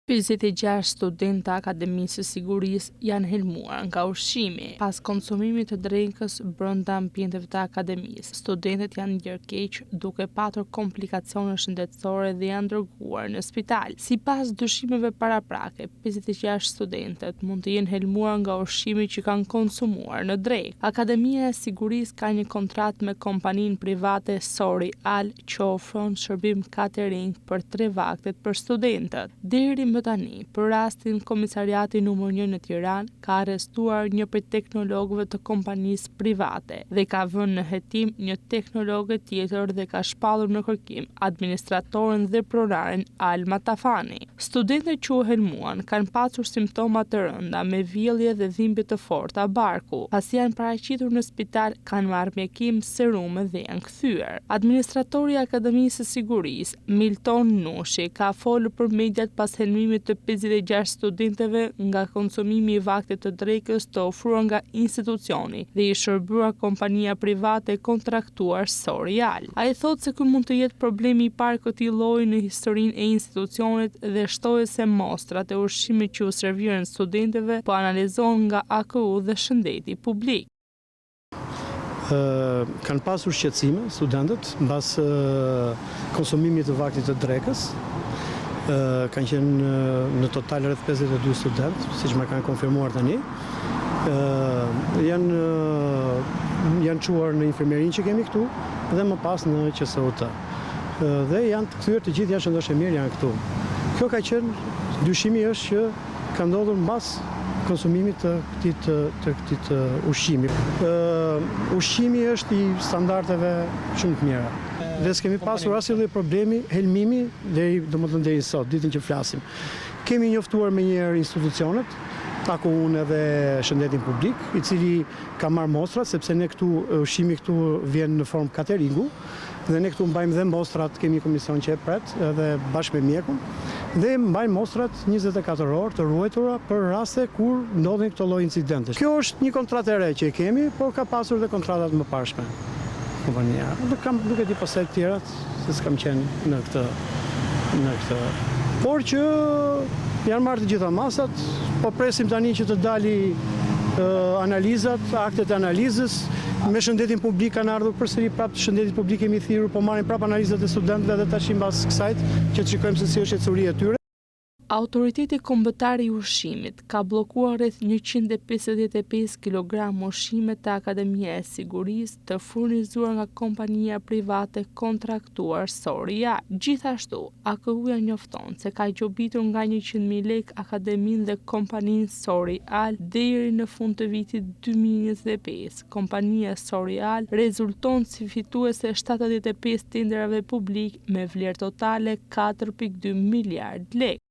56 studentë të Akademisë së Sigurisë janë helmuar nga ushqimi. Pas konsumimit të drekës brenda ambienteve të akademisë, studentët janë ndjerë keq, duke patur komplikacione shëndetësore dhe janë dërguar në spital. Sipas dyshimeve paraprake, 56 studentët mund të jenë helmuar nga ushqimi që kanë konsumuar në drekë. Akademia e Sigurisë ka një kontratë me kompaninë private Sori Al që ofron shërbim catering për tre vaktet për studentët. Deri më tani, për rastin Komisariati numër 1 në Tiranë ka arrestuar një prej teknologëve të kompanisë private dhe ka vënë në hetim një teknologe tjetër dhe ka shpallur në kërkim administratoren dhe pronaren Alma Tafani. Studentët që u helmuan kanë pasur simptoma të rënda me vjellje dhe dhimbje të forta barku. Pasi janë paraqitur në spital kanë marrë mjekim, serume dhe janë kthyer. Administratori i Akademisë së Sigurisë, Milton Nushi, ka folur për mediat pas helmimit të 56 studentëve nga konsumimi i vaktit të drekës të ofruar nga institucioni dhe i shërbyer kompania private e kontraktuar Sorial. Ai thotë se ky mund të jetë problemi i parë këtij lloji në historinë e institucionit dhe shtoi se mostrat e ushqimit që u serviren studentëve po analizohen nga AKU dhe Shëndeti Publik. Kanë pasur shqetësime studentët mbas konsumimit të vaktit të drekës. Kanë qenë në total rreth 52 studentë, siç më kanë konfirmuar tani. Janë janë çuar në infermierinë që kemi këtu dhe më pas në QSUT. Dhe janë të kthyer të gjithë janë shëndoshë e mirë janë këtu. Kjo ka qenë dyshimi është që ka ndodhur mbas konsumimit të këtij të të këtij të ushqimi. Ushqimi është i standardeve shumë të mira. Dhe s'kemi pasur asnjë lloj problemi helmimi deri, domethënë deri sot, ditën që flasim. Kemi njoftuar menjëherë institucionet, AKU-në edhe shëndetin publik, i cili ka marrë mostrat, sepse ne këtu ushqimi këtu vjen në formë cateringu, Dhe ne këtu mbajmë dhe mostrat, kemi një komision që e pret edhe bashkë me mjekun dhe mbajmë mostrat 24 orë të ruajtura për raste kur ndodhin këto lloj incidentesh. Kjo është një kontratë e re që e kemi, por ka pasur dhe kontrata të mëparshme kompania. Nuk kam nuk e di pastaj të tjerat, se s'kam qenë në këtë në këtë. Por që janë marrë të gjitha masat, po presim tani që të dali analizat, aktet e analizës, me shëndetin publik kanë ardhur përsëri prapë të shëndetit publik kemi thirrur, po marrim prapë analizat e studentëve dhe tash mbas kësaj që të shikojmë se si është ecuria e tyre. Autoriteti Kombëtar i Ushqimit ka bllokuar rreth 155 kilogram ushqime të Akademia e Sigurisë të furnizuar nga kompania private kontraktuar Soria. Gjithashtu, AKU-ja njofton se ka gjobitur nga 100.000 lekë Akademinë dhe kompaninë Sorial deri në fund të vitit 2025. Kompania Sorial rezulton si fituese e 75 tenderave publik me vlerë totale 4.2 miliard lekë.